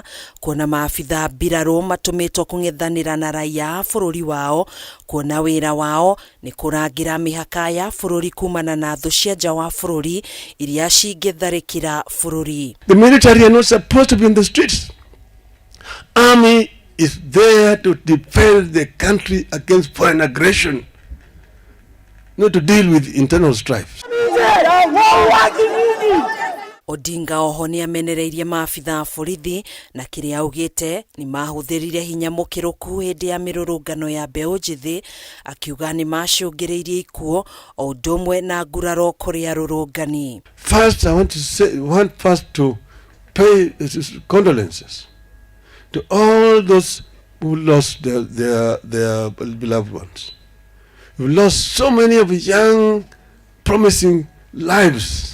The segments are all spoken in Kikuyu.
kĩeha kuona maabitha mbirarũ matũmĩtwo kũng'ethanĩra na raia a bũrũri wao kuona wĩra wao nĩ kũrangĩra mĩhaka ya bũrũri kumana na thũ cia nja wa bũrũri iria cingĩtharĩkĩra bũrũri. The military are not supposed to be in the streets. Army is there to defend the country against foreign aggression, not to deal with internal strife. Odinga oho nĩ amenereirie maabitha a borithi na kĩrĩa augĩte nĩ mahũthĩrire hinya mũkĩrũku hĩndĩ ya mĩrũrũngano ya mbeũ njĩthĩ, akiuga nĩ macũngĩrĩirie ikuũ o ũndũ ũmwe na nguraro kũrĩ arũrũngani. First, I want to say, want first to pay condolences to all those who lost their beloved ones. We've lost so many of young, promising lives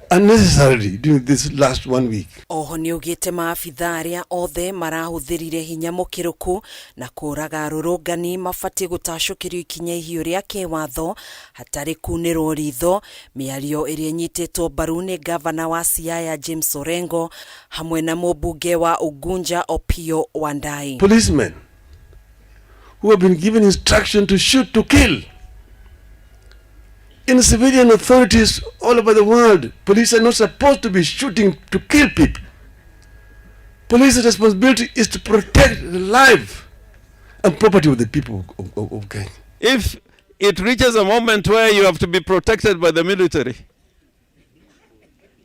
unnecessarily during this last 1 week. Oho nĩ augĩte maabitha arĩa othe marahũthĩrire hinya mũkĩrũku na kũraga arũrũngani mabatiĩ gũtacũkĩrio ikinya ihiũ rĩa kĩwatho hatarĩ kunĩrwo ritho, mĩario ĩrĩa ĩnyitĩtwo mbaru nĩ gavana wa Siaya James Orengo hamwe na mũmbunge wa Ugunja Opiyo Wandayi. Policemen who have been given instruction to shoot to kill. In civilian authorities all over the world, police are not supposed to be shooting to kill people. Police responsibility is to protect the life and property of the people of Kenya. If it reaches a moment where you have to be protected by the military,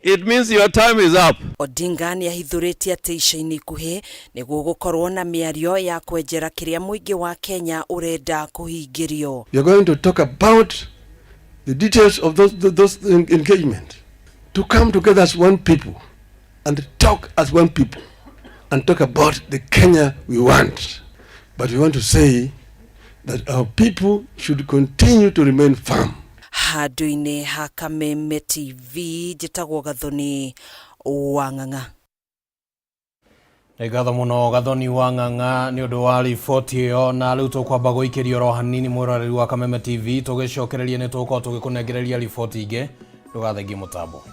it means your time is up. Odinga nĩ ahithũrĩtie atĩ ica-inĩ ikuhĩ nĩguo gũkorwo na mĩario ya kwenjera kĩrĩa mũingĩ wa Kenya ũrenda kũhingĩrio. We are going to talk about the details of those engagement, to come together as one people and talk as one people and talk about the Kenya we want. But we want to say that our people should continue to remain firm. Handũ-inĩ ha Kameme TV njĩtagwo Gathoni wa Ng'ang'a. Nĩ ngatho mũno Gathoni wa Ng'ang'a nĩ ũndũ wa riboti ĩyo, na rĩu tũkwamba gũikĩrio oro hanini mwĩroreri wa Kameme TV, tũgĩcokereria nĩ tũgũkorwo tũgĩkũnengereria riboti ingĩ, ndũgathengie mũtambo.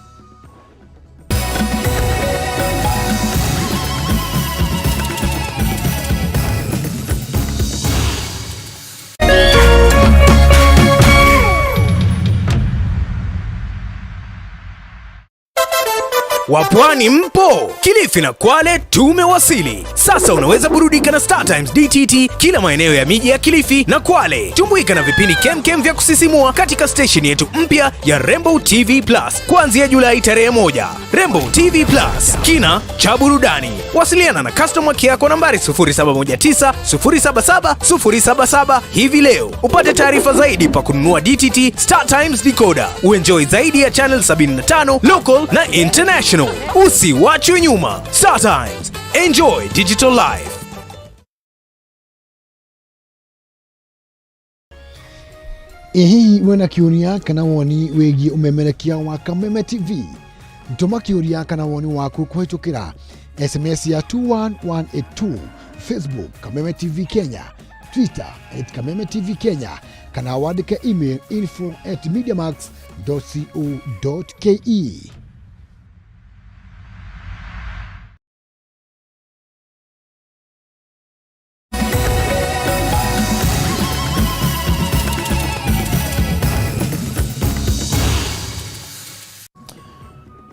Wapwani mpo? Kilifi na Kwale tumewasili. Sasa unaweza burudika na Star Times DTT kila maeneo ya miji ya Kilifi na Kwale. Tumbuika na vipindi kemkem vya kusisimua katika station yetu mpya ya Rainbow TV Plus kuanzia Julai tarehe 1. Rainbow TV Plus, kina cha burudani. Wasiliana na customer care kwa nambari sufuri saba moja tisa, sufuri saba saba, sufuri saba saba hivi leo. Upate taarifa zaidi pa kununua DTT Star Times decoder. Uenjoy zaidi ya channel 75 local na international. Usiwachwe nyuma. Star Times. Enjoy digital life. Ĩ hihi wĩna kĩũria kana woni wĩgiĩ ũmemerekia wa Kameme TV? Tũma kĩũria kana woni waku kũhĩtũkĩra SMS ya 21182, Facebook Kameme TV Kenya, Twitter at Kameme TV Kenya, kana wandĩke email info at mediamax dot co dot ke.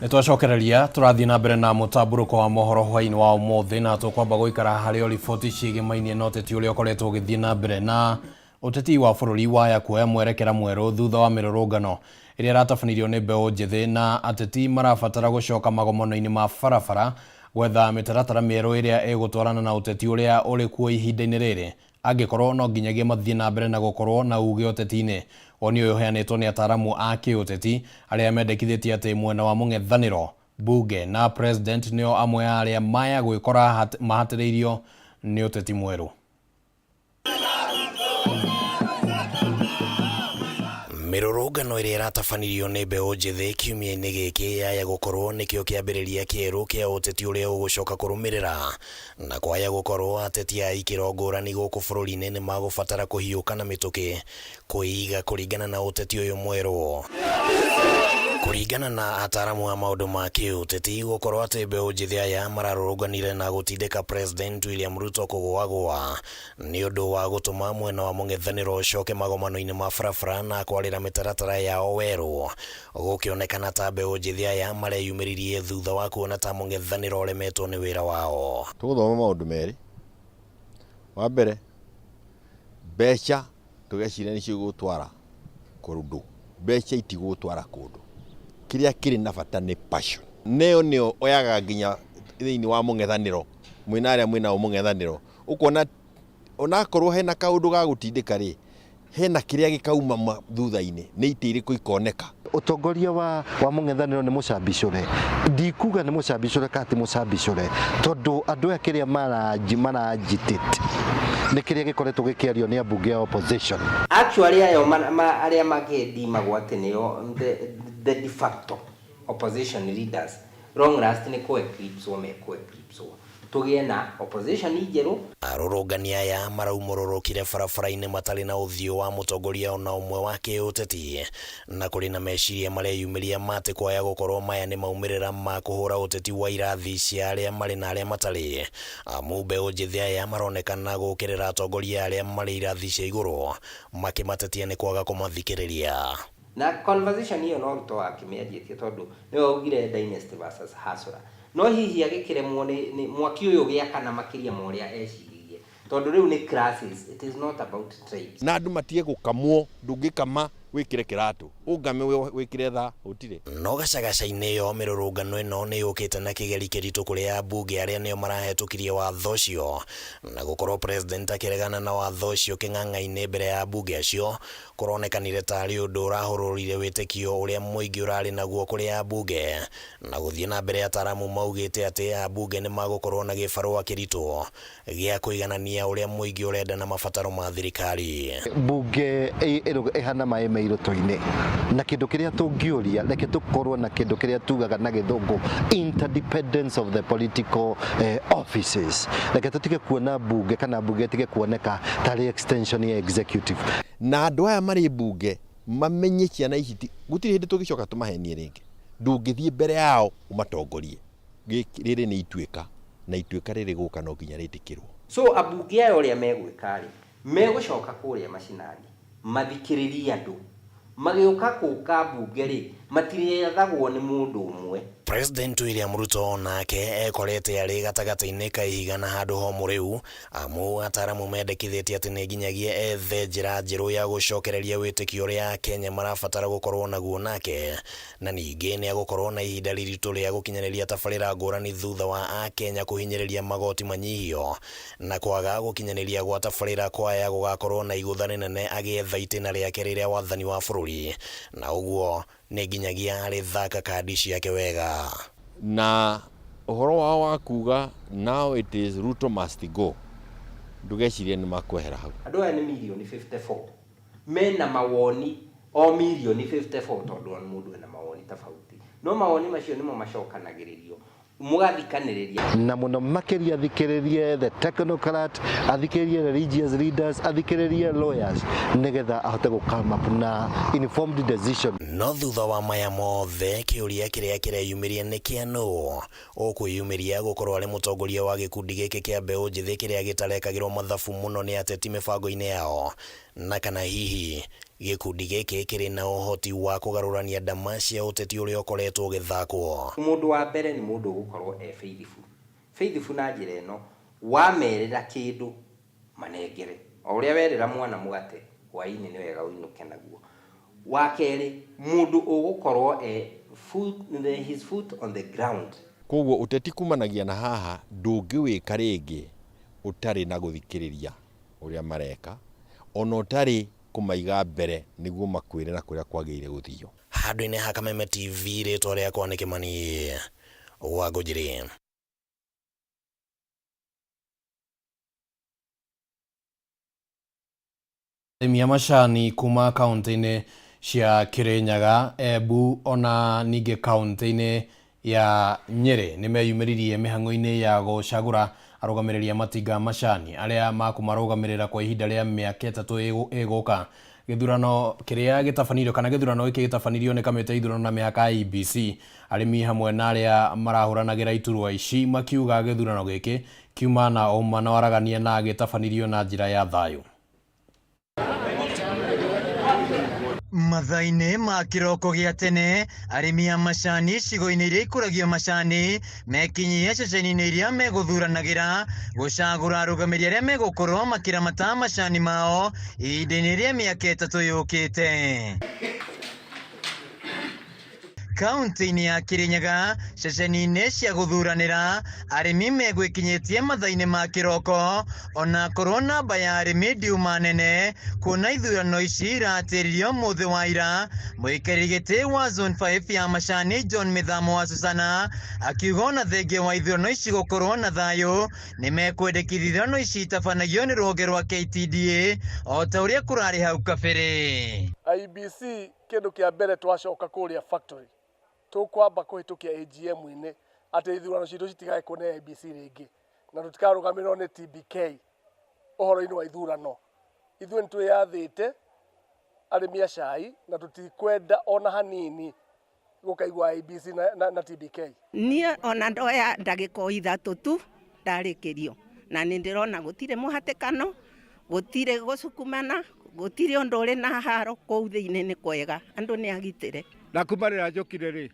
Nĩ twacokereria tũrathiĩ na mbere na mũtambũrũko wa mohoro hwaĩ-inĩ wa ũmũthĩ, na tũkwamba gũikara harĩ o riboti ciĩgĩmainie na ũteti ũrĩa ũkoretwo ũgĩthiĩ na mbere na ũteti wa bũrũri waya kuoya mwerekera mwerũ thutha wa mĩrũrũngano ĩrĩa ĩratabanĩirio nĩ mbeũ njĩthĩ, na ateti marabatara gũcoka magomano-inĩ ma barabara gwetha mĩtaratara mĩerũ ĩrĩa ĩgũtwarana na ũteti ũrĩa ũrĩ kuo ihinda-inĩ rĩrĩ, angĩkorwo no nginyagia mathiĩ na mbere na gũkorwo na uge ũteti-inĩ. Woni ũyũ ũheanĩtwo nĩ ataaramu a kĩũteti arĩa mendekithĩtie atĩ mwena wa mũng'ethanĩro, bunge na president nĩo amwe a arĩa maya gwĩkora mahatĩrĩirio nĩ ũteti mwerũ. Mĩrũrũngano ĩrĩa ĩratabanĩirio nĩ mbeũ njĩthĩ kiumia-inĩ gĩkĩ yaya gũkorwo nĩkĩo kĩambĩrĩria kĩerũ kĩa ũteti ũrĩa ũgũcoka kũrũmĩrĩra, na kwaya gũkorwo ateti a ikĩro ngũrani gũkũ bũrũri-inĩ nĩ magũbatara kũhiũka na mĩtũkĩ kwĩiga kũringana na ũteti ũyũ mwerũ. Kũringana na ataramu a maũndũ ma kĩũteti, gũkorwo atĩ mbeũ njĩthĩ aya mararũrũnganire na gũtindĩka President William Ruto kũgũagũa nĩ ũndũ wa gũtũma mwena wa mũng'ethanĩro ũcoke magomano-inĩ ma barabara na kwarĩra mĩtaratara yao werũ, gũkĩonekana ta mbeũ njĩthĩ aya mareyumĩririe thutha wa kuona ta mũng'ethanĩro ũremetwo nĩ wĩra wao. Tũgũthoma maũndũ merĩ. Wa mbere, mbeca tũgeciria nĩcio igũtwara kũndũ, mbeca itigũtwara kũndũ. Kĩrĩa kĩrĩ na bata nĩ passion. Nayo nĩyo oyaga nginya thĩinĩ wa mũng'ethanĩro, mwĩna arĩa mwĩnao mũng'ethanĩro, ũkona onakorwo hena kaũndũ ga gũtindĩka rĩ, hena kĩrĩa gĩkauma thutha-inĩ, nĩ itĩ irĩkũ ikoneka. Ũtongoria wa mũng'ethanĩro nĩ mũcambicũre, ndikuga nĩ mũcambicũre kana ti mũcambicũre, tondũ andũ aya kĩrĩa maragitate nĩ kĩrĩa gĩkoretwo gĩkĩario nĩ ambunge a opposition. Actually ayo arĩa makĩndimagwo atĩ nĩo the de facto opposition leaders long last nĩ kũ eclipse me kũ eclipse tũgĩe na opposition njerũ. Arũrũngani aya maraumũrũrũkire barabara-inĩ matarĩ na ũthiũ wa mũtongoria ona ũmwe wa kĩũteti, na kũrĩ na meciria mareyumĩria matĩ kwaya gũkorwo maya nĩ maumĩrĩra ma kũhũra ũteti wa irathi cia arĩa marĩ na arĩa matarĩ. Amu mbeũ njĩthĩ aya maronekana gũkĩrĩra atongoria arĩa marĩ irathi cia igũrũ makĩmatetia nĩ kwaga kũmathikĩrĩria. Na conversation ĩyo no Ruto akĩmĩanjĩtie tondũ nĩwe augire dynasty versus hustler. No hihi agĩkĩremwo nĩ mwaki ũyũ ũgĩakana makĩria ma ũrĩa eciririe, tondũ rĩu nĩ classes, it is not about tribes. Na andũ matige gũkamwo, ndũngĩkama wĩkĩre kĩratũ, ũngame wĩkĩre thaa, gũtirĩ. No gacagaca-inĩ ĩyo mĩrũrũngano ĩno nĩ yũkĩte na kĩgeri kĩritũ kũrĩ ambunge arĩa nĩo marahetũkirie watho ũcio, na gũkorwo president akĩregana na watho ũcio kĩng'ang'a-inĩ mbere ya ambunge acio kũronekanire tarĩ ũndũ ũrahũrũrire wĩtĩkio ũrĩa mũingĩ ũrarĩ naguo kũrĩ ambunge. Na gũthiĩ na mbere ataramu maugĩte atĩ ambunge nĩ magũkorwo na gĩbarũa kĩritũ gĩa kũiganania ũrĩa mũingĩ ũrenda na mabataro ma thirikari. Bunge ĩhana maĩ me irũtũ-inĩ, na kĩndũ kĩrĩa tũngĩũria, reke tũkorwo na kĩndũ kĩrĩa tugaga na gĩthũngũ interdependence of the political offices. Reke tũtige kuona bunge kana bunge ĩtige kuoneka tarĩ extension ya executive. Na andũ aya marĩ bunge mamenye ciana ici gũtirĩ hĩndĩ tũgĩcoka tũmahenie rĩngĩ. Ndũngĩthiĩ mbere yao ũmatongorie. Rĩrĩ nĩ ituĩka, na ituĩka rĩrĩ gũka no nginya rĩtĩkĩrwo. So ambunge aya ũrĩa megwĩka rĩ, megũcoka kũrĩa macinani mathikĩrĩrie andũ, magĩũka kũka mbunge rĩ, matirĩathagwo nĩ mũndũ ũmwe. President William Ruto nake ekorete arĩ gatagatĩ-inĩ ka ihiga na handũ homũ rĩu, amu ataramu mendekithĩtie atĩ nĩ nginyagia ethe njĩra njerũ ya gũcokereria wĩtĩkio ũrĩa Akenya marabatara gũkorwo naguo nake, na ningĩ nĩ agũkorwo na ihinda rĩritũ rĩa gũkinyanĩria tabarĩra ngũrani thutha wa Akenya kũhinyĩrĩria magoti manyihio na kwaga gũkinyanĩria gwa tabarĩra kwaya gũgakorwo na igũtha rĩnene agĩetha itĩna rĩake rĩrĩa wathani wa bũrũri, na ũguo nĩ nginyagia arĩthaka kandi ciake wega. Na ũhoro wao wa kuga now it is Ruto must go, ndũgecirie nĩ makwehera hau. Andũ aya nĩ mirioni 54 mena mawoni o mirioni 54, tondũ o mũndũ ena mawoni tofauti, no mawoni macio nĩmo macokanagĩrĩrio mũgathikanĩrĩria. Na mũno makĩria athikĩrĩrie the technocrat, athikĩrĩrie religious leaders, athikĩrĩrie lawyers, nĩgetha ahote gũ come up na informed decision. No thutha wa maya mothe kĩũria kĩrĩa kĩreyumĩria nĩ kĩa nũ ũkwĩyumĩria gũkorwo arĩ mũtongoria wa gĩkundi gĩkĩ kĩa mbeũ njĩthĩ kĩrĩa gĩtarekagĩrwo mathabu mũno nĩ ateti mĩbango-inĩ yao, na kana hihi gĩkundi gĩkĩ kĩrĩ na ũhoti wa kũgarũrania ndama cia ũteti ũrĩa ũkoretwo ũgĩthakwo. Mũndũ wa mbere nĩ mũndũ ũgũkorwo e faithful. Faithful na njĩra ĩno, wamerĩra kĩndũ manengere, o ũrĩa werĩra mwana mũgate hwaĩ-inĩ nĩ wega ũinũke naguo. Wa kerĩ, mũndũ ũgũkorwo e his foot on the ground. Koguo ũteti kumanagia na haha ndũngĩwĩka rĩngĩ ũtarĩ na gũthikĩrĩria ũrĩa mareka, ona ũtarĩ kũmaiga mbere nĩguo makwĩre na kũrĩa kwagĩrĩire gũthio. Handũ-inĩ ha Kameme TV, rĩtwa rĩakwa nĩ Kĩmani wa Ngũnjiri. Arĩmi a macani kuma kaunti-inĩ cia Kirinyaga, Embu ona ningĩ kaunti-inĩ ya Nyeri nĩ meyumĩririe mĩhang'o-inĩ ya gũcagũra arũgamĩrĩri a matinga macani arĩa makũmarũgamĩrĩra kwa ihinda rĩa mĩaka 3 ĩgũka. Gĩthurano kĩrĩa gĩtabanirio kana gĩthurano gĩkĩ gĩtabanirio nĩ kamĩtĩ ya ithurano na mĩhaka IEBC, arĩmi hamwe na arĩa marahũranagĩra iturwa ici makiuga gĩthurano gĩkĩ kiuma na ũma na waragania na gĩtabanirio na njĩra ya thayũ. Mathaa-inĩ ma kĩroko gĩa tene, arĩmi a macani icigo-inĩ iria ikũragio macani mekinyie ceceni-inĩ iria megũthuranagĩra gũcagũra arũgamĩrĩri arĩa megũkorwo makĩramata macani mao ihinda-inĩ rĩa mĩaka 3 yũkĩte. Kaunti-inĩ ya Kirinyaga, ceceni-inĩ cia gũthuranĩra, arĩmi megwĩkinyĩtie mathaa-inĩ ma kĩroko, onakorwo namba ya arĩmi ndiuma nene, kuona ithurano ici iratĩririo mũthĩ wa ira. Mũikarĩri gĩtĩ wa Zone 5 ya macani John Mĩthamo wa Susana akiuga ona thengia wa ithurano ici gũkorwo na thayũ, nĩmekwendekithia ithurano ici itabanagio nĩ rũhonge rwa KTDA o ta ũrĩa kũrarĩ hau kabere. IEBC kĩndũ kĩa mbere twacoka kũrĩa factory tũkwamba kũhĩtũkia AGM-inĩ atĩ ithurano citũ citigekwo nĩ IEBC rĩngĩ na tũtikarũgamĩrĩrwo nĩ TBK ũhoro-inĩ wa ithurano. Ithuĩ nĩ twĩyathĩte arĩmi a cai na tũtikwenda ona hanini gũkaigua IEBC na TBK. Niĩ ona ndoya ndagĩka o 3 tu ndarĩkĩrio na nĩ ndĩrona gũtirĩ mũhatĩkano, gũtirĩ gũcukumana, gũtirĩ ũndũ ũrĩ na haro kũu thĩinĩ, nĩ kwega, andũ nĩ agitĩre. Na kuma rĩrĩa njũkire rĩ,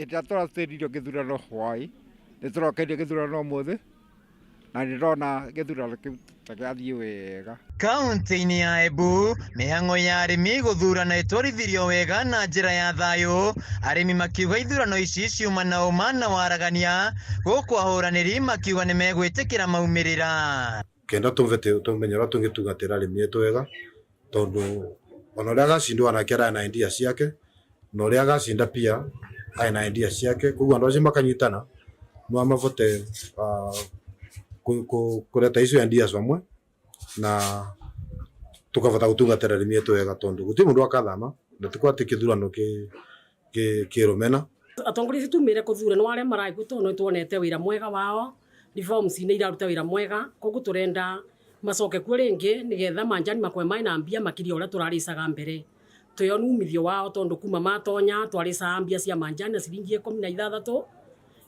ĩrĩa tũratĩririo gĩthurano hwaĩ, nĩ tũrokeire gĩthurano ũmũthĩ na nĩ ndona gĩthurano kĩu ta gĩathiĩ wega. Kaunti-inĩ ya Embu, mĩhang'o ya arĩmi gũthurana ĩtwarithirio wega na njĩra ya thayũ, arĩmi makiuga ithurano ici ciuma na ũma na waragania, gũkũ ahũranĩri makiuga nĩ megwĩtĩkĩra maumĩrĩra. Kenda tumvete tumenye uria tungitungatira arĩmi etu wega, tondu ona uria agacindwo onake arĩ na idea ciake, na uria agacinda pia arĩ na idea ciake, koguo andu acio makanyitana no mabote kureta icio ideas vamwe na tukavota gutungatira arĩmi etu wega, tondu guti mundu akathama na ti kwati kithurano ki rumena. Atongoria acio tumire kuthuranwo aria maraigua tondu nituonete wira mwega wao, reforms nĩ iraruta wĩra mwega, koguo tũrenda macoke kuo rĩngĩ nĩgetha manjani makwe maina mbia makĩria ũrĩa tũrarĩcaga mbere. Twĩona umithio wao tondu kuma matonya twarĩcaga mbia cia manjani na ciringi 16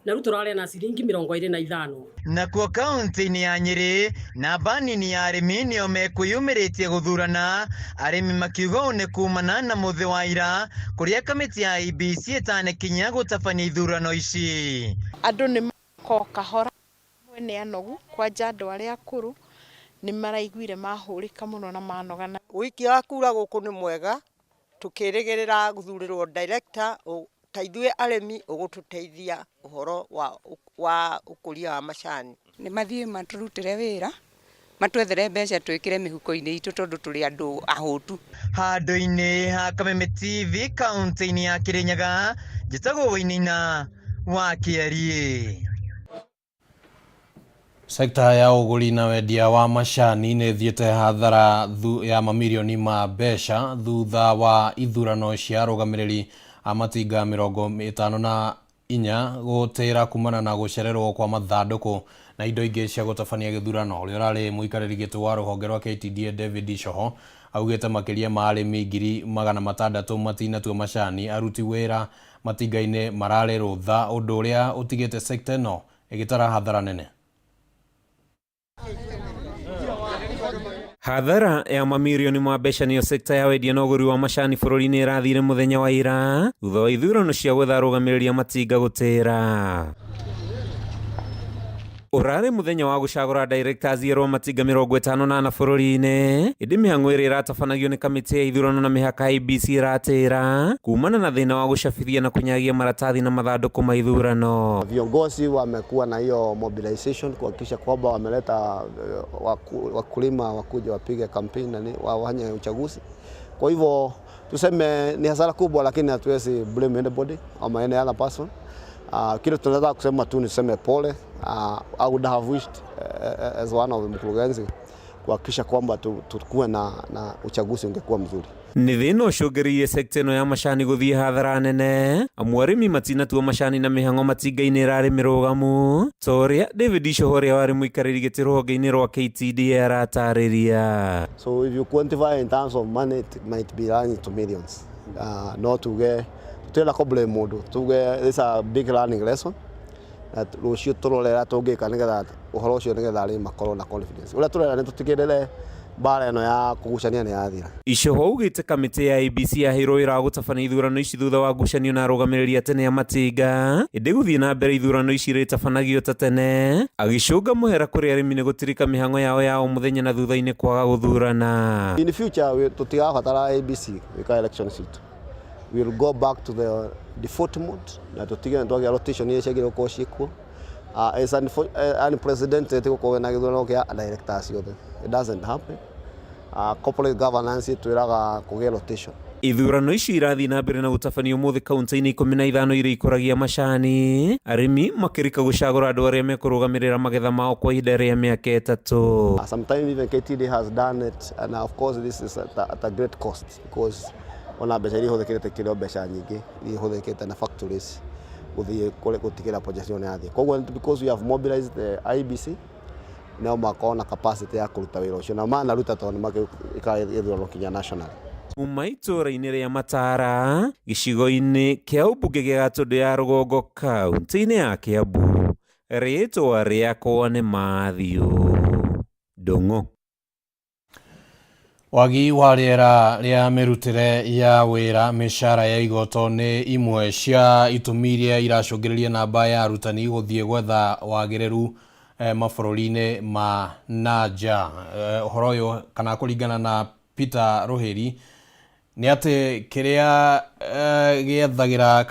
na rĩu tũrarĩa na ciringi 25. Nakuo kaunti-inĩ ya Nyĩrĩ, namba nini ya arĩmi nĩo mekwĩyumĩrĩtie gũthurana, arĩmi makiuga ũũ nĩ kumana na mũthĩ wa ira kũrĩa kamĩtĩ ya IEBC ĩtanekinya gũtabania ithurano ici. Andũ nĩ mako kahora mwene anogu kwanja andũ arĩa akũrũ nĩ maraiguire mahũrĩka mũno na manogana. Ũikia wa kura gũkũ nĩ mwega, tukĩrĩgĩrĩra gũthurĩrwo director ta ithuĩ arĩmi ũgũtũteithia ũhoro wa ũkũria wa macani. Nĩ mathiĩ matũrutĩre wĩra, matwethere mbeca twĩkĩre mĩhuko-inĩ itũ tondũ tũrĩ andũ ahũtu. Handũ-inĩ ha Kameme TV kaunti-inĩ ya Kirinyaga, njĩtagwo Wainaina wa Kĩeriĩ. Sekta ya ũgũri na wendia wa macani nĩ ĩthiĩte hathara ya mamirioni ma mbeca thutha wa ithurano cia arũgamĩrĩri a matinga 54 gũtĩra kumana na gũcererwo kwa mathandũkũ na indo ingĩ cia gũtabania gĩthurano. Ũrĩa ũrarĩ mũikarĩri gĩtĩ wa rũhonge rwa KTDA David Coho augĩte makĩria ma arĩmi 600,000 matinatua macani, aruti wĩra matinga-inĩ mararĩ rũtha, ũndũ ũrĩa ũtigĩte sekta ĩno ĩgĩtara hathara nene. Hathara ya mamirioni ma mbeca nĩyo sekta ya wendia na ũgũri wa macani bũrũri-inĩ ĩrathire mũthenya wa ira thutha wa ithurano cia gwetha arũgamĩrĩri a matinga gũtĩra. Ũrarĩ mũthenya wa gũcagũra directors erũ a matinga 54 bũrũri-inĩ, ĩndĩ mĩhang'o ĩrĩa ĩratabanagio nĩ kamĩtĩ ya ithurano na mĩhaka IEBC ĩratĩra kumana na thĩna wa gũcabithia na kũnyagia maratathi na mathandũkũ ma ithurano. Viongozi wamekuwa na hiyo mobilization kuhakikisha kwamba wameleta wakulima wakuja wapige kampeni na wafanye uchaguzi. Kwa hivyo tuseme ni hasara kubwa, lakini hatuwezi blame anybody ama any other person. Kile tunataka kusema tu ni tuseme pole. I would have wished as one of the mkurugenzi kuhakikisha kwamba tukue na uchaguzi ungekuwa mzuri. Nĩ thĩna ũcũngĩrĩirie sekta ĩno ya macani gũthiĩ hathara nene amu arĩmi matinatua macani na mĩhang'o matinga-inĩ ĩrarĩ mĩrũgamu ta ũrĩa David Icoho ũrĩa warĩ mũikarĩri gĩtĩ rũhonge-inĩ rwa KTDA aratarĩria. So if you quantify in terms of money, it might be running to millions. No tuge tũtirenda kũ blame mũndũ, tuge this is a big learning lesson na rũciũ tũrore ũrĩa tũngĩka nĩgetha ũhoro ũcio nĩgetha arĩmi makorwo na confidence. Ũrĩa tũrera nĩ tũtigĩrĩre mbara ĩno ya kũgucania nĩ yathira. Icoho augĩte kamĩtĩ ya IEBC yaheirwo wĩra wa gũtabania ithurano ici thutha wa ngucanio na arũgamĩrĩri a tene a matinga ĩndĩ gũthiĩ na mbere ithurano ici irĩtabanagio ta tene agĩcũnga mũhera kũrĩ arĩmi nĩ gũtirika mĩhang'o yao ya o mũthenya na thutha-inĩ kwaga gũthurana. In the future tũtigabatara IEBC gwĩka elections citũ. We will go back to the default mode na tũtige nĩ twagĩa rotation iria ciagĩrĩirwo gũkorwo ciĩkuo. It's unprecedented gũkorwo na gĩthurano kĩa directors ciothe. It doesn't happen. Corporate governance ĩtwĩraga kũgĩe rotation. Ithurano icio irathiĩ na mbere na gũtabanio ũmũthĩ kaunti-inĩ 15 iria ikũragia macani arĩmi makĩrika gũcagũra andũ arĩa mekũrũgamĩrĩra magetha mao kwa ihinda rĩa mĩaka 3. Sometimes even KTDA has done it, and of course this is at a great cost because ona mbeca iria ihũthĩkĩte kĩrĩ o mbeca nyingĩ iria ihũthĩkĩte na factories gũthiĩ gũtigĩra project ĩyo nĩ yathiĩ. Koguo because we have mobilized the IEBC nao makorwo na capacity ya kũruta wĩra ũcio na manaruta tondũ nĩ magĩkaga gĩthurano kinya national. Kuma itũũra-inĩ rĩa Matara gĩcigo-inĩ kĩa ũmbunge gĩa Gatũndũ ya Rũgongo kaunti-inĩ ya Kiambu, rĩtwa rĩakwa nĩ Matthew Ndung'u. Wagi wa rĩera rĩa mĩrutĩre ya wĩra mĩcara ya igoto nĩ imwe cia itũmi iria iracũngĩrĩria namba ya arutani gũthiĩ gwetha wagĩrĩru mabũrũri-inĩ ma na nja. Ũhoro ũyũ kana kũringana na Peter Ruhiri nĩ atĩ kĩrĩa gĩethagĩra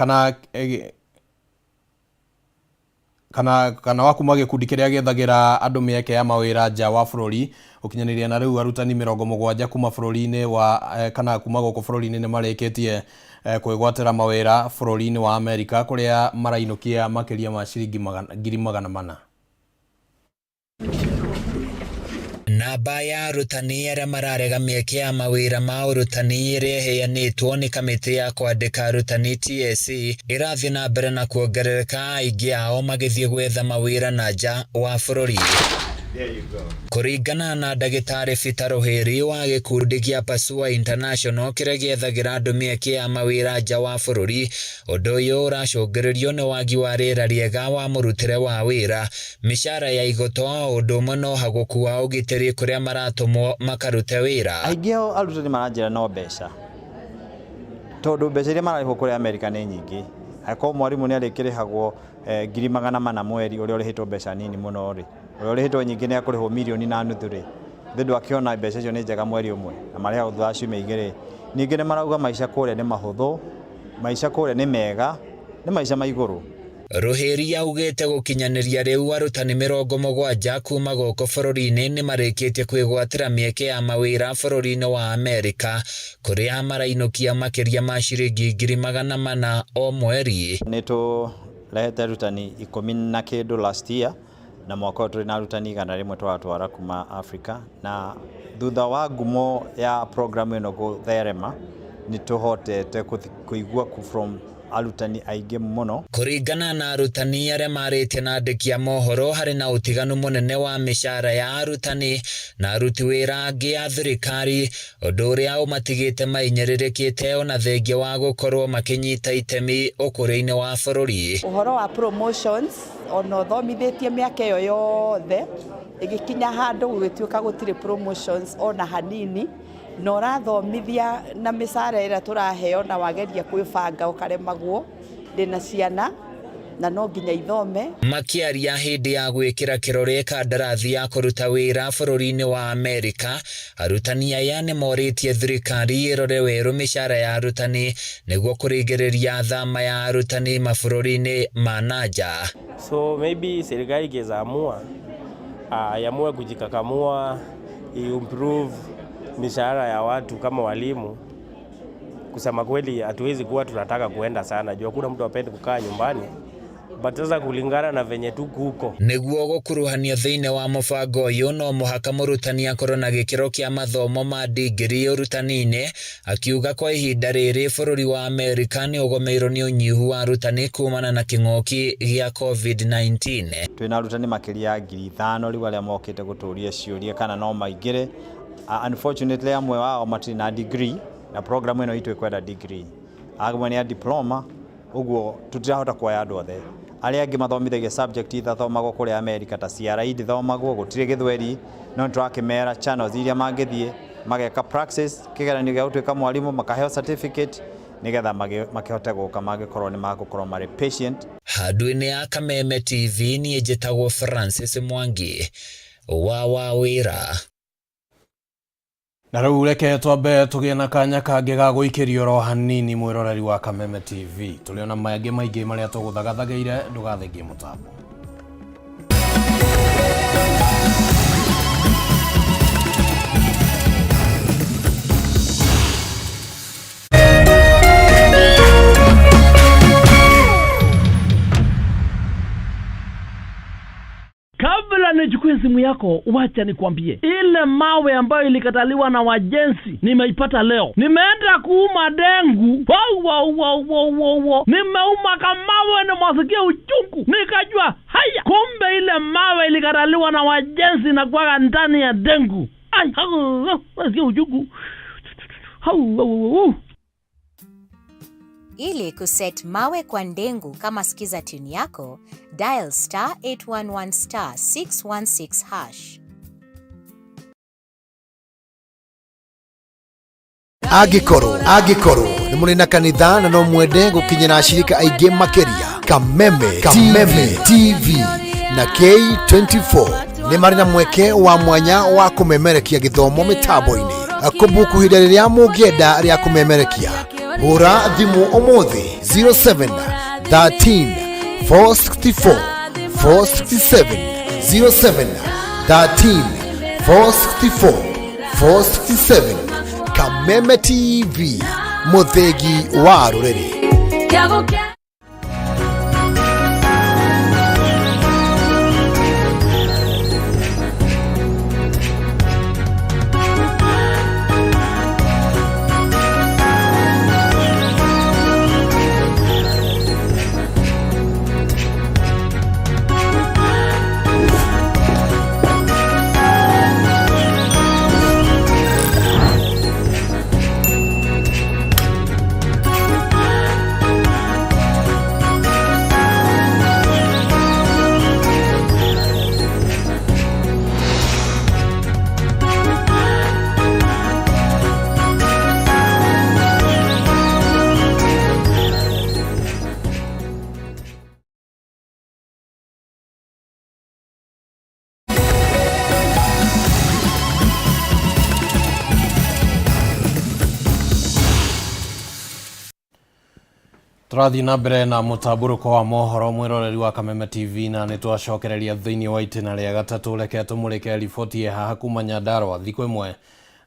kana wa kuma gĩkundi kĩrĩa gĩethagĩra andũ mĩeke ya mawĩra nja wa bũrũri gũkinyanĩria na rĩu arutani 70 kuma bũrũri-inĩ wa kana kuma gũkũ bũrũri-inĩ nĩ marĩkĩtie kwĩgwatĩra mawĩra bũrũri-inĩ wa Amerika kũrĩa marainũkia makĩria ma ciringi 400,000. Namba ya arutani arĩa mararega mĩeke ya mawĩra ma ũrutani ĩrĩa ĩheanĩtwo nĩ kamĩtĩ ya kwandĩka arutani TSC ĩrathiĩ na mbere na kuongerereka, aingĩ ao magĩthiĩ gwetha mawĩra na nja wa bũrũri. Kũringana na ndagĩtarĩ Peter Ruhiri wa gĩkundi kĩa Pasua International kĩrĩa gĩethagĩra andũ mĩeke ya mawĩra nja wa bũrũri, ũndũ ũyũ ũracũngĩrĩrio nĩ wagi wa rĩera rĩega wa mũrutĩre wa wĩra, mĩcara ya igoto o ũndũ ũmwe na ũhagũku wa ũgitĩri kũrĩa maratũmwo makarute wĩra. Aingĩ ao arutani maranjĩra no mbeca, tondũ mbeca iria mararĩhwo kũrĩa Amerika nĩ nyingĩ. Angĩkorwo mwarimũ nĩ arĩkĩrĩhagwo 400,000 mweri, ũrĩa ũrĩhĩtwo mbeca nini mũno rĩ, ũrĩa ũrĩhĩtwo nyingĩ nĩ akũrĩhwo 1.5 mirioni rĩ, thĩ ndwakĩona mbeca icio nĩ njega mweri ũmwe na marĩhagwo thutha wa ciumia 2. Ningĩ nĩ marauga maica kũrĩa nĩ mahũthũ, maica kũrĩa nĩ mega, nĩ maica ma igũrũ. Ruhiri augĩte gũkinyanĩria rĩu arutani 70 kuma gũkũ bũrũri-inĩ nĩ marĩkĩtie kwĩgwatĩra mĩeke ya mawĩra bũrũri-inĩ wa Amerika kũrĩa marainũkia makĩria ma ciringi 400,000 o mweri. Nĩ tũrehete arutani 10 na kĩndũ last year, na mwaka ũyũ tũrĩ na arutani 100 tũratwara kuma Africa, na thutha wa ngumo ya program ĩno gũtherema nĩ tũhotete kũigua from arutani aingĩ mũno. Kũringana na arutani arĩa marĩtie na andĩki a mohoro, harĩ na ũtiganu mũnene wa mĩcara ya arutani na aruti wĩra angĩ a thirikari, ũndũ ũrĩa ũmatigĩte mainyĩrĩrĩkĩte ona thengia wa gũkorwo makĩnyita itemi ũkũria-inĩ wa bũrũri. Ũhoro wa promotions ona ũthomithĩtie mĩaka ĩyo yothe ĩgĩkinya handũ gũgĩtuĩka gũtirĩ promotions ona hanini, na ũrathomithia na mĩcara ĩrĩa tũraheo na wageria kwĩbanga ũkaremagwo. Ndĩna ciana na no nginya ithome. Makĩaria hĩndĩ ya gwĩkĩra kĩrore kandarathi ya kũruta wĩra bũrũri-inĩ wa Amerika, arutani aya nĩ morĩtie thirikari ĩrore werũ mĩcara ya arutani nĩguo kũrigĩrĩria thama ya arutani mabũrũri-inĩ ma na nja. So maybe serikali ikiweza amua iamue kujikakamua, improve mishahara ya watu kama walimu, kusema kweli hatuwezi kuwa tunataka kuenda sana juu hakuna mtu apende kukaa nyumbani But sasa kulingana na venye tuko huko. Nĩguo gũkuruhanio thĩinĩ wa mũbango ũyũ no mũhaka mũrutani akorwo na gĩkĩro kĩa mathomo ma ndingirii ũrutani-inĩ, akiuga kwa ihinda rĩrĩ bũrũri wa Amerika nĩ ũgomeirwo nĩ ũnyihu wa arutani kumana na kĩng'ũki gĩa COVID-19. Twĩna arutani makĩria ya 5,000 rĩu arĩa mokĩte gũtũria ciũria kana no maingĩre. Unfortunately amwe wao matirĩ na degree na program ĩno itũ ĩkwenda degree, amwe nĩ a diploma, ũguo tũtirahota kuoya andũ othe. Arĩa angĩ mathomithagia subject itathomagwo kũrĩa America ta CRE ndĩthomagwo, gũtirĩ gĩthweri, no nĩtũrakĩmera channels iria mangĩthiĩ mageka praxis kĩgeranio gĩa gũtuĩka mwarimũ, makaheo certificate nĩgetha makĩhote gũka mangĩkorwo nĩ magũkorwo marĩ patient. Handũ-inĩ ya Kameme TV niĩ njĩtagwo Francis Mwangi wa Wawĩra. Na rĩu reke twambe tũgĩe na kanya kangĩ ga gũikĩrio oro hanini mwĩroreri wa Kameme TV. Tũrĩ ona mangĩ maingĩ marĩa tũgũthagathageire, ndũgathengie mũtambo. Kabla nichukue simu yako, wacha nikwambie, ile mawe ambayo ilikataliwa na wajenzi nimeipata leo. Nimeenda kuuma dengu, wow, wow, wow, wow, wow, wow. Nimeuma kamawe nimesikia uchungu, nikajua haya, kumbe ile mawe ilikataliwa na wajenzi na kuwaga ndani ya dengu. Ai, hau, hau, nasikia uchungu. Hau, hau, hau, hau. Ili kuset mawe kwa ndengu kama skiza tune yako, dial star 811 star 616 hash. Angĩkorwo nĩ mũrĩ na kanitha na no mwende gũkinyĩra ashirika aingĩ makĩria, Kameme Kameme TV na K24 nĩ marĩ na mweke wa mwanya wa kũmemerekia gĩthomo mĩtambo-inĩ. Kũbuku ihinda rĩrĩa mũngĩenda rĩa kũmemerekia, hũra thimũ ũmũthĩ 07 13 464 467, 07 13 464 467. Kameme TV, mũthĩgi wa rũrĩrĩ. Tũrathiĩ na mbere na mũtambũrũko wa mohoro mwĩroreri wa Kameme TV na nĩ twacokereria thĩinĩ wa itĩna rĩa gatatũ. Reke tũmũrĩke riboti ĩ haha kuma Nyandarua thikũ ĩmwe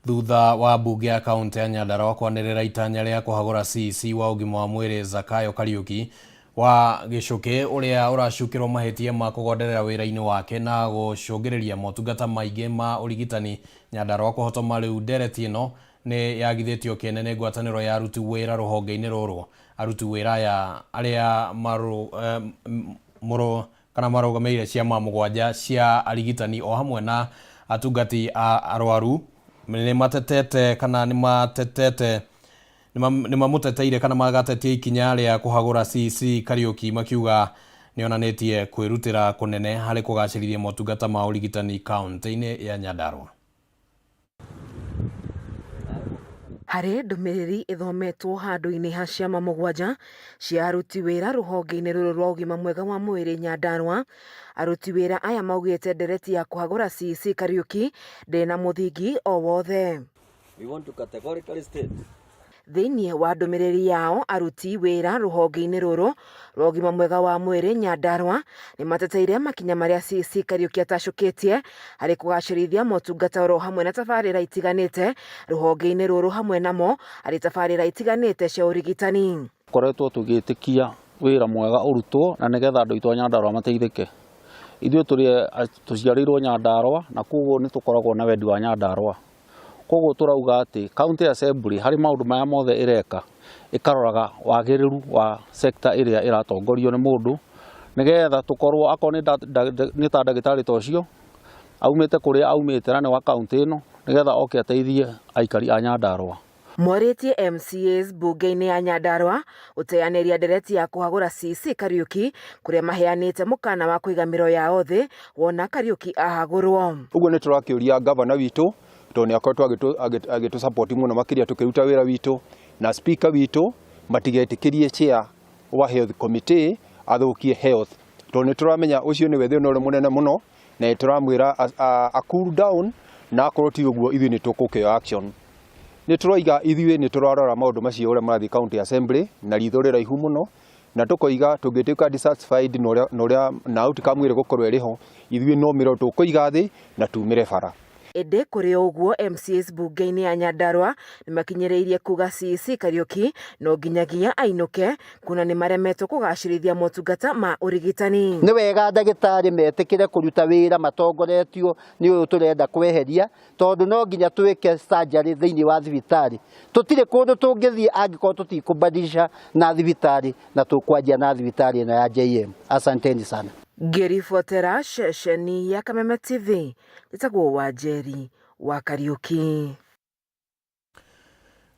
thutha wa mbunge ya kaũntĩ ya Nyandarua kwanĩrĩra itanya rĩa kũhagũra CEC wa ũgima wa mwĩrĩ Zakayo Kariuki wa Gĩcũkĩ ũrĩa ũracukĩrwo mahĩtia ma kũgonderera wĩra-inĩ wake na gũcũngĩrĩria motungata maingĩ ma ũrigitani Nyandarua kũhotoma. Rĩu ndereti ĩno nĩ yagithĩtio kĩene nĩ ngwatanĩro ya aruti wĩra rũhonge-inĩ rũrũ. Aruti wĩra aya arĩa mũrũ kana marũgamĩrĩire ciama mũgwanja cia arigitani o hamwe na atungati a arwaru nĩ matetete kana nĩ matetete nĩ mamũteteire kana magatetia ikinya rĩa kũhagũra CEC Kariuki makiuga nĩonanĩtie kwĩrutĩra kũnene harĩ kũgacĩrithia motungata ma ũrigitani kaũntĩ-inĩ ya Nyandarua. Harĩ ndũmĩrĩri ĩthometwo handũ-inĩ ha ciama mũgwanja cia aruti wĩra rũhonge-inĩ rũrũ rwa ũgima mwega wa mwĩrĩ Nyandarua, aruti wĩra aya maugĩte ndereti ya kũhagũra CEC Kariuki ndĩrĩ na mũthingi o wothe. We want to categorically state Thĩinĩ wa ndũmĩrĩri yao, aruti wĩra rũhonge-inĩ rũrũ rwa ũgima mwega wa mwĩrĩ Nyandarua nĩ mateteire makinya marĩa CEC Kariuki atacũkĩtie harĩ kũgacĩrithia motungata oro hamwe na tabarĩra itiganĩte rũhonge-inĩ rũrũ hamwe namo harĩ tabarĩra itiganĩte cia ũrigitani. Koretwo tũgĩtĩkia Wĩra mwega ũrutwo na nĩgetha andũ aitũ a Nyandarua mateithĩke. Ithuĩ tũrĩ tũciarĩirwo Nyandarua na koguo nĩ tũkoragwo na wendi wa Nyandarua. Koguo tũrauga atĩ county assembly harĩ maũndũ maya mothe ĩreka ĩkaroraga wagĩrĩru wa sector ĩrĩa ĩratongorio nĩ mũndũ nĩgetha tũkorwo akorwo nĩ ta ndagĩtarĩ ta ũcio aumĩte kũrĩa aumĩte na nĩ wa kaunti ĩno nĩgetha oke ateithie aikari a Nyandarua. Morĩtie MCAs mbunge-inĩ ya Nyandarua gũteanĩria ndereti ya kũhagũra CEC Kariuki kũrĩa maheanĩte mũkana wa kũiga mĩro yao thĩ wona Kariuki ahagũrwo. Ũguo nĩ tũrakĩũria gavana witũ tondũ nĩ akoretwo agĩtũ support mũno makĩria tũkĩruta wĩra witũ na speaker witũ matigetĩkĩrie chair wa health committee athũkie health tondũ nĩ tũramenya ũcio nĩwe thĩna ũrĩa mũnene mũno na nĩ tũramwĩra a cool down na akorwo ti ũguo ithuĩ nĩ tũkũkĩoya action. Nĩ tũroiga ithuĩ nĩ tũrarora maũndũ macio ũrĩa marathiĩ county assembly na ritho rĩraihu mũno na tũkoiga tũngĩtuĩka dissatisfied na ũrĩa na outcome ĩrĩa ĩgũkorwo ĩrĩ ho ithuĩ no mĩro tũkũiga thĩ na tumĩre bara. Ĩndĩ kũrĩ o ũguo MCAs mbunge-inĩ ya Nyandarua nĩmakinyĩrĩirie kuga CEC Kariuki no nginyagia ainũke kuona nĩmaremetwo kũgacĩrithia motungata ma ũrigitani. Nĩ wega ndagĩtarĩ metĩkĩre kũruta wĩra matongoretio nĩ ũyũ tũrenda kweheria tondũ no nginya twĩke surgery thĩinĩ wa thibitarĩ. Tũtirĩ kũndũ tũngĩthiĩ angĩkorwo tũtikũbadilisha na thibitarĩ na tũkwanjia na thibitarĩ ĩno ya JM. Asanteni sana. Ngĩribotera ceceni ya Kameme TV njĩtagwo Wanjeri wa Kariuki.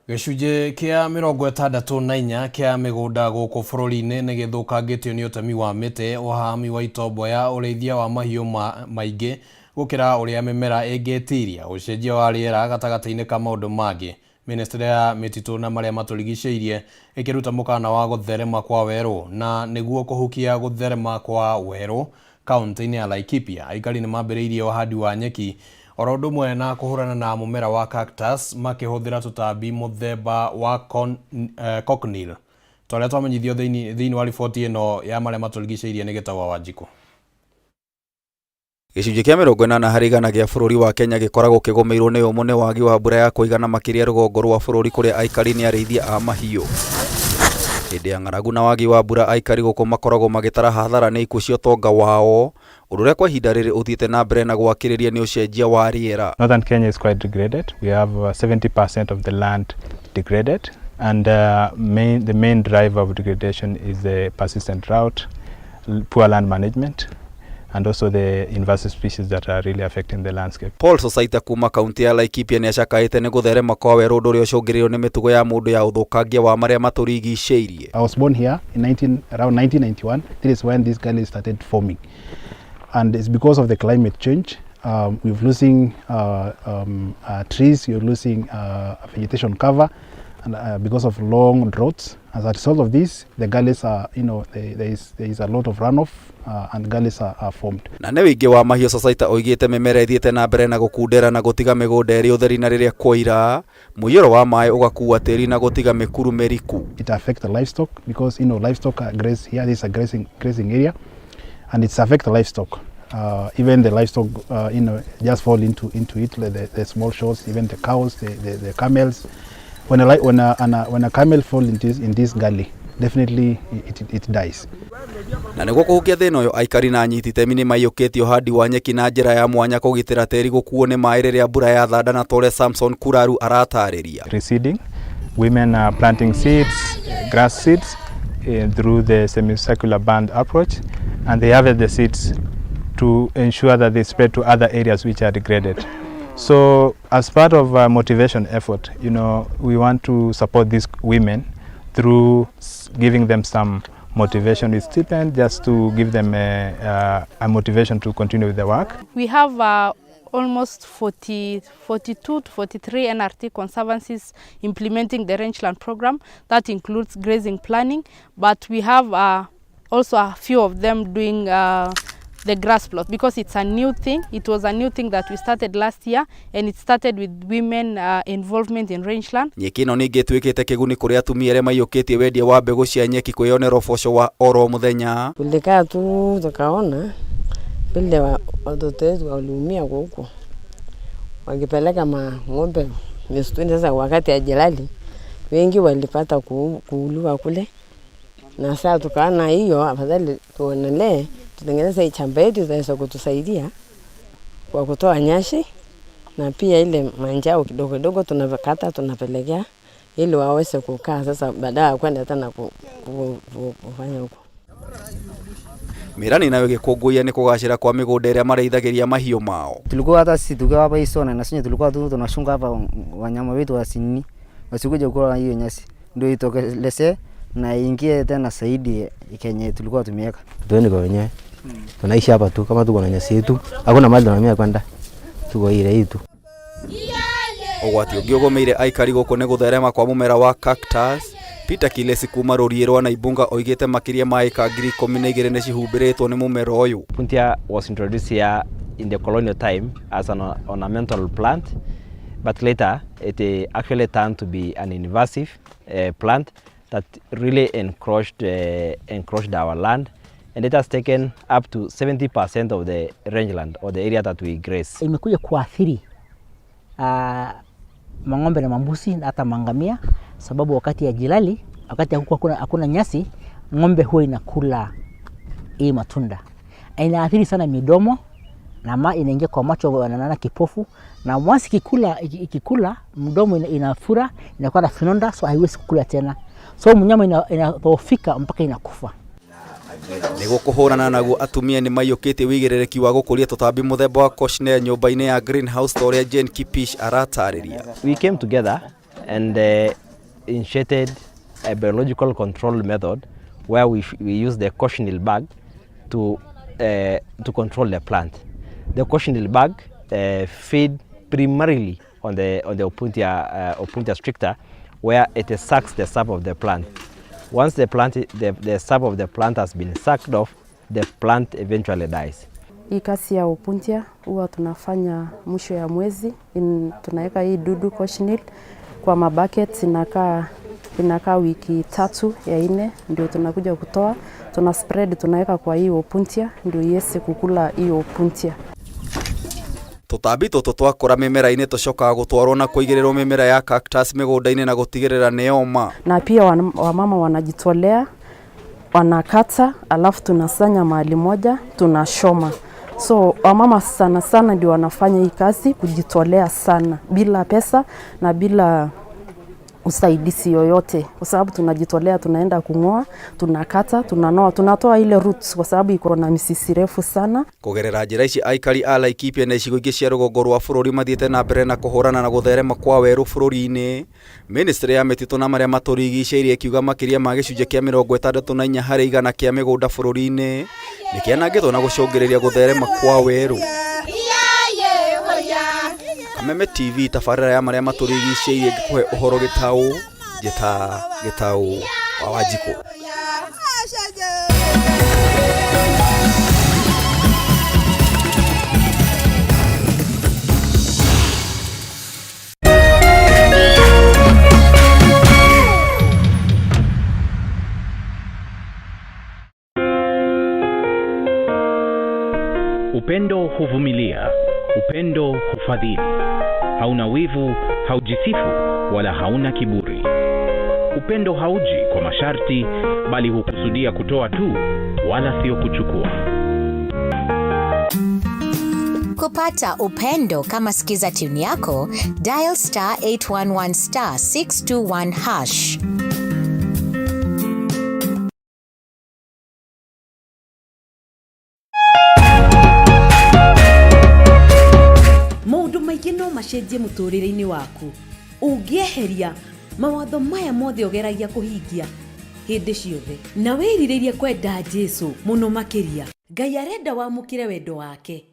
Gĩcunjĩ kĩa 64 kĩa mĩgũnda gũkũ bũrũri-inĩ nĩ gĩthũkangĩtio nĩ ũtemi wa mĩtĩ, ũhahami wa itomboya, ũrĩithia wa mahiũ maingĩ gũkĩra ũrĩa mĩmera ĩngĩtiria, ũcenjia wa rĩera gatagatĩ-inĩ ka maũndũ mangĩ. Ministry ya mĩtitũ na marĩa matũrigicĩirie ĩkĩruta mũkana wa gũtherema kwa werũ na nĩguo kũhukia gũtherema kwa werũ kaunti-inĩ ya Laikipia aikari nĩ mambĩrĩirie ũhandi wa nyeki oro ũndũ ũmwe na kũhũrana na mũmera wa cactus makĩhũthĩra tũtambi mũthemba wa cochineal twarĩa twamenyithio thĩinĩ wa riboti ĩno ya marĩa matũrigicĩirie nĩ Gĩtaũ wa Wanjikũ. Gĩcunjĩ kĩa 80 harĩ igana gĩa bũrũri wa Kenya gĩkoragwo kĩgũmĩirwo nĩ ũmũ nĩ wagi wa mbura ya kũigana makĩria rũgongo rwa bũrũri kũrĩa aikari nĩ arĩithia a mahiũ. Hĩndĩ ya ng'aragu na wagi wa mbura aikari gũkũ makoragwo magĩtara hathara nĩ ikuũ cia ũtonga wao, ũndũ ũrĩa kwa ihinda rĩrĩ ũthiĩte na mbere na gwakĩrĩria nĩ ũcenjia wa rĩera. Northern Kenya is quite degraded. We have 70% of the land degraded, and the main driver of degradation is the persistent drought, poor land management, and also the invasive species that are really affecting the landscape. Paul Sosaita kuma kaunti ya Laikipia nĩ acakaĩte nĩ gũtherema kwa werũ ũndũ ũrĩa ũcũngĩrĩirio nĩ mĩtugo ya mũndũ ya ũthũkangia wa marĩa matũrigicĩirie. I was born here in around 1991. This is when these gullies started forming. And it's because of the climate change. We're losing trees, you're losing vegetation cover, and because of long droughts. As a result of this, the gullies are, you know, there is a lot of runoff and gullies are formed. Na nĩ wĩingĩ wa mahiũ Sosaita oigĩte mĩmera ĩthiĩte na mbere na gũkundera na gũtiga mĩgũnda ĩrĩ ũtheri na rĩrĩa kwoira mũiyũro wa maĩ ũgakua tĩri na gũtiga mĩkuru mĩriku. It affects the livestock because, you know, livestock are graze here. This is a grazing area, and it's affect the livestock. Even the livestock, you know, just fall into it, like the small shoals, even the cows, the camels. When a camel falls in this gully, definitely it dies. Na nĩguo kũhukia thĩna ũyũ aikari na anyiti itemi nĩ maiyũkĩtie ũhandi wa nyeki na njĩra ya mwanya kũgitĩra tĩri gũkuo nĩ maĩ rĩrĩa mbura yathanda na tore Samson Kuraru aratarĩria. Reseeding, women are planting seeds, grass seeds through the semicircular band approach, and they harvest the seeds to ensure that they spread to other areas which are degraded. So as part of a motivation effort, you know, we want to support these women through giving them some motivation with stipend, just to give them a motivation to continue with the work. We have almost 42 to 43 NRT conservancies implementing the rangeland program. That includes grazing planning, but we have also a few of them doing the grass plot, because it's a new thing. It was a new thing that we started last year, and it started with women involvement in rangeland. Nyeki ĩno ningĩ ĩtuĩkĩte kĩguni kũrĩ atumia arĩa maiyũkĩtie wendia wa mbegũ cia nyeki kwĩyonera ũboco wa oro mũthenya. Tulikaa tu tukaona vile watoto wetu waliumia huko wakipeleka ng'ombe msituni. Sasa wakati ya ajali wengi walipata kuuliwa kule Na sasa tukaona hiyo afadhali tuonelee tutengeneze hii shamba yetu itaweza kutusaidia kwa kutoa nyasi na pia ile manjao kidogo kidogo tunakata tunapelekea ili waweze kukaa sasa baadaye kwenda tena kufanya huko. Mirani nayo ĩgĩkũngũiya nĩ kũgacĩra kwa mĩgũnda ĩrĩa marĩithagĩria mahiũ mao. Tulikuwa hata sisi tukiwa hapa hii sona na sisi tulikuwa tu tunashunga hapa wanyama wetu wasini wasikuje kula hiyo nyasi ndio itokeleze na ingie tena zaidi kenye tulikuwa tumeweka. Tuende kwa wenyewe. Tunaishi hapa tu kama tuko na nyasi yetu. Hakuna mahali tunahamia kwenda. Tuko ile hii tu. Ũgwati ũngĩ ũgũmĩire aikari gũkũ nĩ gũtherema kwa mũmera wa cactus. Peter Kilesi kuma rũriĩ rwa Naibunga oigĩte makĩria ma ĩka 12,000 nĩ cihumbĩrĩtwo nĩ mũmera ũyũ. Opuntia was introduced here in the colonial time as an ornamental plant, but later it actually turned to be an invasive plant that really encroached our land, and it has taken up to 70% of the rangeland or the area that we graze. Imekuja kuathiri mang'ombe na mambuzi na hata mangamia, sababu wakati ya jilali, wakati hakuna nyasi, ng'ombe huwa inakula hii matunda. Inaathiri sana midomo na inaingia kwa macho, wanaona kipofu, na once ikikula mdomo inafura, inakuwa na vinonda, so haiwezi kukula tena. So mnyama inadhoofika mpaka inakufa. Nĩguo kũhũrana naguo atumia nĩ maiyũkĩtie wĩigĩrĩrĩki wa gũkũria tũtambi mũthemba wa cochineal nyũmba-inĩ ya greenhouse ta ũrĩa Jane Kipish aratarĩria. We came together and initiated a biological control method where we use the cochineal bug to control the plant. The cochineal bug feed primarily on the Opuntia stricta, where it sucks the sap of the plant. Once the sap of the plant has been sucked off, the plant eventually dies. Hii kazi ya Opuntia huwa tunafanya mwisho ya mwezi, tunaweka hii dudu cochineal kwa mabucket, inakaa wiki 3 ya 4 ndio tunakuja kutoa, tuna spread tunaweka kwa hii Opuntia ndio iweze kukula hii Opuntia. Tũtambi tũtũ twakũra mĩmera-inĩ tũcokaga gũtwarwo na kũigĩrĩrwo mĩmera ya cactus mĩgũnda-inĩ na gũtigĩrĩra nĩ yoma. Na pia wamama wanajitolea, wanakata, alafu tunasanya mahali moja, tunashoma. So wamama sana sana ndio wanafanya hii kazi, kujitolea sana bila pesa na bila usaidizi yoyote, kwa sababu tunajitolea, tunaenda kungoa, tunakata, tunanoa, tunatoa ile roots kwa sababu iko na misisi refu sana. Kugerera njira ici aikari a Laikipia na icigo ingĩ cia rũgongo rwa bũrũri mathiĩte na mbere na kũhũrana na gũtherema kwa werũ bũrũri-inĩ. Ministry ya mĩtitũ na marĩa matũrigicĩirie ĩkiuga makĩria ma gĩcunjĩ kĩa 64 harĩ igana kĩa mĩgũnda bũrũri-inĩ nĩkĩanangĩtwo na gũcũngĩrĩria gũtherema kwa werũ. Kameme TV tabarĩra ya marĩa matũrigicĩirie ngĩkũhe ũhoro gĩtaũ njĩta gĩtaũ wa Wanjikũ. Upendo huvumilia, upendo hufadhili, hauna wivu, haujisifu, wala hauna kiburi. Upendo hauji kwa masharti, bali hukusudia kutoa tu, wala sio kuchukua. Kupata upendo kama sikiza tune yako, dial star 811 star 621 hash. Maũndũ maingĩ no macenjie mũtũũrĩre-inĩ waku ũngĩeheria mawatho maya mothe ũgeragia kũhingia hĩndĩ ciothe na wĩrirĩrie kwenda Jesũ mũno makĩria. Ngai arenda wamũkĩre wendo wake,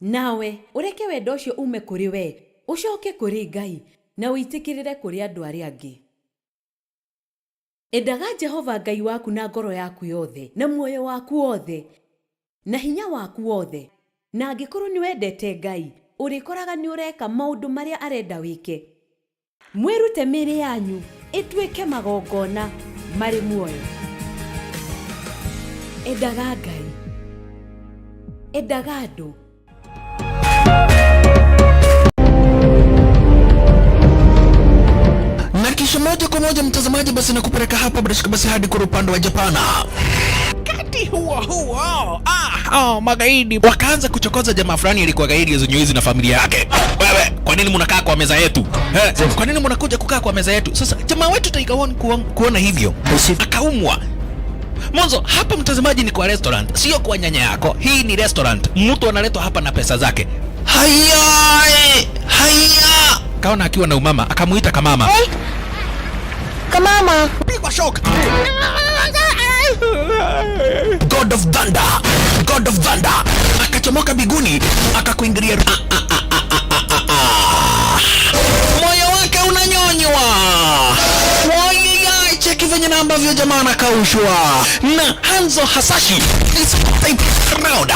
nawe ũreke wendo ũcio ume kũrĩ we ũcoke kũrĩ Ngai na ũitĩkĩrĩre kũrĩ andũ arĩa angĩ. Endaga Jehova Ngai waku na ngoro yaku yothe na muoyo waku wothe na hinya waku wothe, na angĩkorwo nĩ wendete Ngai ũrĩkoraga nĩ ũreka maũndũ marĩa arenda wĩke. Mwĩrute mĩĩrĩ yanyu ĩtuĩke magongona marĩ muoyo. Endaga Ngai, endaga andũ. Na Kisha moja kwa moja mtazamaji, basi nakupeleka hapa bila shaka basi hadi kule upande wa Japana. Wakati huo huo, ah, oh, magaidi wakaanza kuchokoza jamaa fulani alikuwa gaidi ya na familia yake. Wewe, kwa nini mnakaa kwa meza yetu? Eh, kwa nini mnakuja kukaa kwa meza yetu? Sasa jamaa wetu Tiger One kuona hivyo akaumwa. Mwanzo hapa mtazamaji, ni kwa restaurant, sio kwa nyanya yako. Hii ni restaurant, mtu analetwa hapa na pesa zake. Haya, haya, kaona akiwa na umama, akamuita kamama. Hey. Kamama, pigwa shock. God of Thunder, God of Thunder akachomoka biguni akakuingilia. Moyo wake unanyonywa. Wai, cheki venye na ambavyo jamaa anakaushwa na Hanzo Hasashi is type round.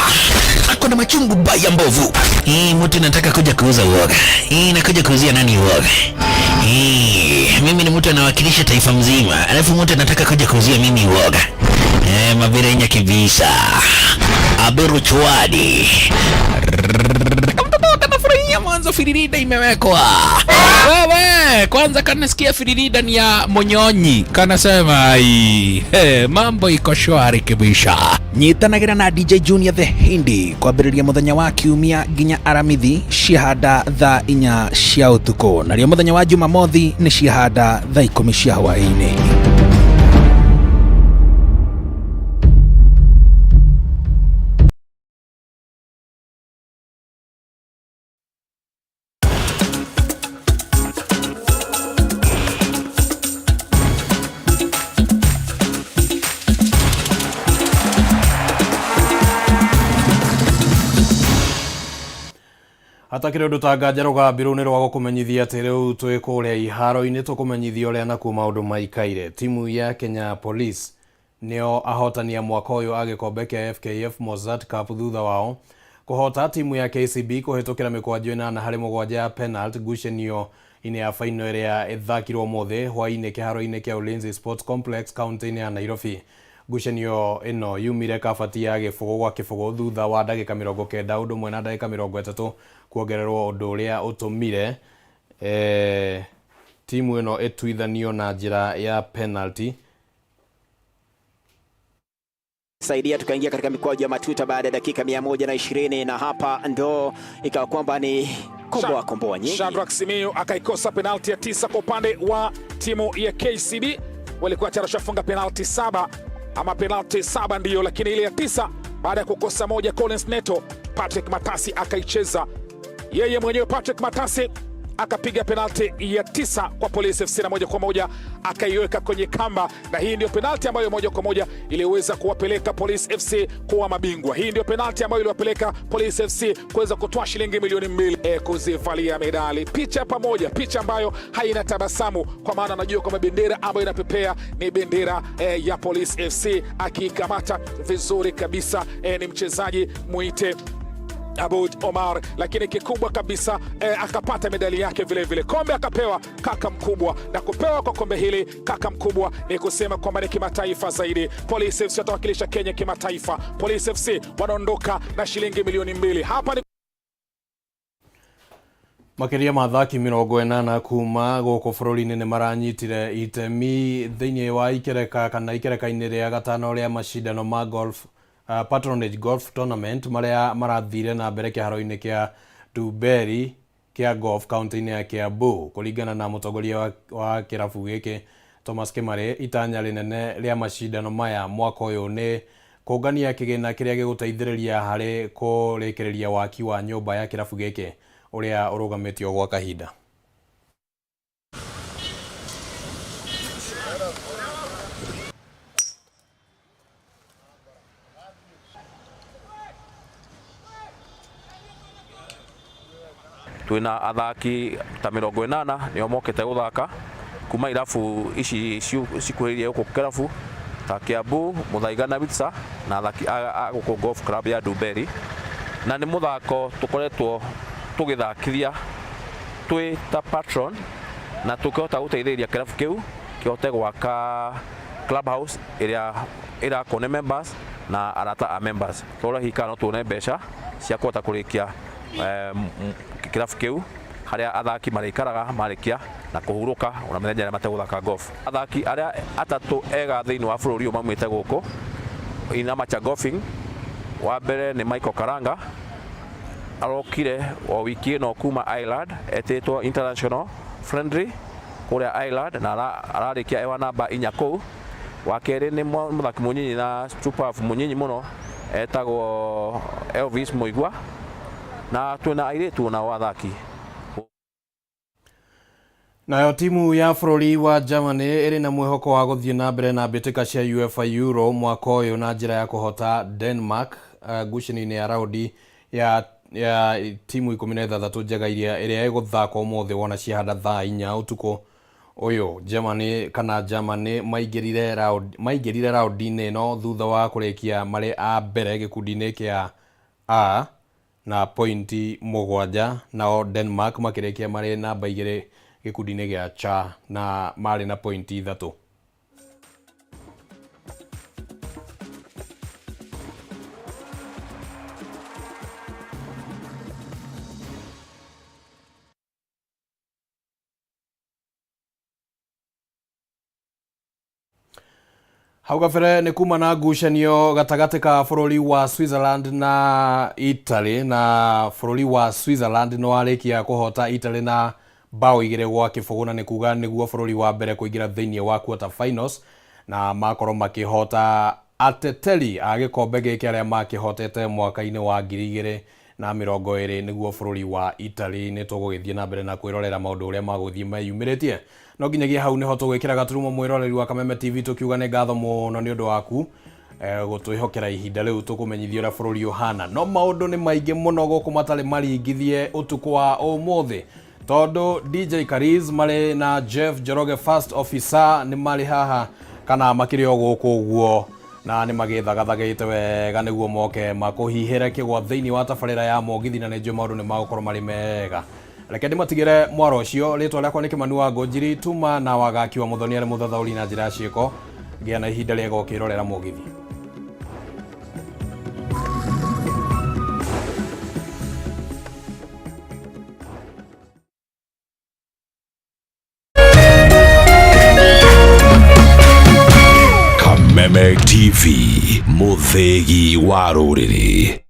Ako na machungu baya mbovu. Hii mtu nataka kuja kuuza uoga. Hii nakuja kuuzia nani uoga? Hii mimi ni mtu anawakilisha taifa mzima, alafu mtu anataka kuja kuuzia mimi uoga. Mabirenya kibisa. Aberu chwadi. Kamtoto kanafurahia mwanzo firirida imewekwa. Wewe, kwanza kanasikia firirida ni ya Monyonyi. Kanasema ai, hey, mambo iko shwari kibisha. Nyitanagira na DJ Junior the Hindi kwambĩrĩria mũthenya wa kiumia nginya aramithi ciahanda thaa 4 cia ũtukũ, narĩo mũthenya wa Jumamothi nĩ ciahanda thaa 10 cia hwaĩ-inĩ. Hatakĩrĩ ũndũ ta nganja rũgambi rũu nĩ rwa gũkũmenyithia atĩ rĩu twĩ kũrĩa iharo-inĩ tũkũmenyithia ũrĩa nakuo maũndũ maikaire. Timu ya Kenya Police nĩo ahotani a mwaka ũyũ a gĩkombe kĩa FKF Mozzart Cup thutha wao kũhota timu ya KCB kũhĩtũkĩra mĩkwanjo 8-7 ya penalty ngucanio-inĩ ya final ĩrĩa ĩthakirwo ũmũthĩ hwaĩ-inĩ kĩharo-inĩ kĩa Ulinzi Sports Complex kaunti-inĩ ya Nairobi. Ngucanio ĩno yumire kabati ya 0-0 thutha wa ndagĩka 90 ũndũ ũmwe na ndagĩka 30 kuongererwo ũndũ ũrĩa ũtũmire timu ĩno ĩtuithanio na njĩra ya penalty. Saidia tukaingia katika mikwaju ya matuta baada ya dakika 120, na hapa ndo ikawa kwamba ni komboa komboa nyingi. Shadrack Simiyu akaikosa penalti ya 9 kwa upande wa timu ya KCB. Walikuwa tayari washafunga penalti 7 ama penalti 7 ndiyo, lakini ile ya 9 baada ya kukosa moja Collins Neto, Patrick Matasi akaicheza yeye mwenyewe. Patrick Matasi akapiga penalti ya 9 kwa Police FC na moja kwa moja akaiweka kwenye kamba, na hii ndio penalti ambayo moja kwa moja iliweza kuwapeleka Police FC kuwa mabingwa. Hii ndio penalti ambayo iliwapeleka Police FC kuweza kutoa shilingi milioni 2 kuzivalia medali. Picha pamoja, picha ambayo haina tabasamu, kwa maana anajua kwamba bendera ambayo inapepea ni bendera ya Police FC, akiikamata vizuri kabisa. Ni mchezaji muite Abud Omar, lakini kikubwa kabisa akapata medali yake vile vile. Kombe akapewa kaka mkubwa, na kupewa kwa kombe hili kaka mkubwa ni kusema kwamba ni kimataifa zaidi. Police FC watawakilisha Kenya kimataifa. Police FC wanaondoka na shilingi milioni 2. Hapa ni Makĩria ma athaki 80 kuma gũkũ bũrũri-inĩ nĩ maranyitire itemi thĩinĩ wa ikereka kana ikereka-inĩ rĩa gatano rĩa macindano ma golf Patronage Golf Tournament marĩa marathire na mbere kĩharo-inĩ kĩa Dumberi kĩa golf kaunti-inĩ ya Kiambu. Kũringana na mũtongoria wa kĩrabu gĩkĩ Thomas Kĩmarĩ, itanya rĩnene rĩa macindano maya mwaka ũyũ nĩ kũngania kĩgĩna kĩrĩa gĩgũteithĩrĩria harĩ kũrĩkĩrĩria waki wa nyũmba ya kĩrabu gĩkĩ ũrĩa ũrũgamĩtio gwa kahinda. Twina athaki ta 80 nio mokite guthaka kuma irabu ici cikuhĩrĩirie gũkũ kĩrabu ta Kiambu, Muthaiga na Witsa na athaki a gũkũ Golf Club ya Ndumberi, na nĩ mũthako tũkoretwo tũgĩthakithia twĩ ta patron na tũkĩhota gũteithĩrĩria kĩrabu kĩu kĩhote gwaka clubhouse ĩrĩa ĩrakwo nĩ members na arata a members. Tũrora hihi kana no tuone mbeca cia kũhota kũrĩkia kĩrabu kĩu harĩa athaki marĩikaraga marĩkia Na kũhurũka ona mĩthenya ĩrĩa mategũthaka golf. Athaki arĩa atatũ ega thĩinĩ wa bũrũri ũyũ maumĩte gũkũ in amateur golfing, wa mbere nĩ Michael Karanga, arokire o wiki ĩno kuma Ireland, etĩtwo international friendly kũrĩa Ireland na ararĩkia ewa namba 4 kũu. Wa kerĩ nĩ mũthaki mũnyinyi na super mũnyinyi mũno etagwo Elvis Mũigua, na twĩna airĩtu nao athaki. Nayo timu ya bũrũri wa Germany ĩrĩ na mwĩhoko wa gũthiĩ na mbere na mbĩtĩka cia UEFA Euro mwaka ũyũ na njĩra ya kũhota Denmark ngucanio-inĩ ya raundi ya timu 16 njega iria ĩrĩa ĩgũthakwo ũmũthĩ wona ciahanda thaa 4 ũtukũ ũyũ. Germany kana Germany maingĩrire raundi-inĩ ĩno thutha wa kũrĩkia marĩ a mbere gĩkundi-inĩ kĩa A na pointi 7, nao Denmark makĩrĩkia marĩ namba 2 gĩkundi-inĩ gĩa C na marĩ na pointi 3. Hau kabere nĩ kuma na ngucanio gatagatĩ ka bũrũri wa Switzerland na Italy, na bũrũri wa Switzerland nĩ warĩkia kũhota Italy na bao 2-0, na nĩ kuga nĩguo bũrũri wa mbere kũingĩra thĩinĩ wa quarter finals, na makorwo makĩhota ateteri a gĩkombe gĩkĩ arĩa makĩhotete mwaka-inĩ wa 2020 nĩguo bũrũri wa Italy. Nĩ tũgũgĩthiĩ na mbere na kwĩrorera maũndũ ũrĩa magũthiĩ meyumĩrĩtie. No nginyagia hau nĩho tũgwĩkĩra gaturumo mwĩroreri wa Kameme TV, tũkiuga nĩ ngatho mũno nĩ ũndũ waku gũtwĩhokera ihinda rĩu tũkũmenyithia ũrĩa bũrũri ũhana. No maũndũ nĩ maingĩ mũno gũkũ matarĩ maringithie ũtukũ wa ũmũthĩ, tondũ DJ Kariz marĩ na Jeff Njoroge First Officer nĩ marĩ haha kana makĩrĩ o gũkũ ũguo, na nĩ magĩthagathagĩte wega nĩguo moke makũhihĩre kĩgwa thĩinĩ wa tabarĩra ya mũgithi, na nĩ njũĩ maũndũ nĩ magũkorwo marĩ mega. Reke ndĩmatigĩre mwaro ũcio. Rĩtwa rĩakwa nĩ Kĩmani wa Ngũnjiri, tuma na wagaki wa Mũthoni arĩ mũthathaũri na njĩra ya ciĩko. Gĩa na ihinda rĩega ũkĩrorera mũgithi. Kameme TV, mũthĩgi wa rũrĩrĩ.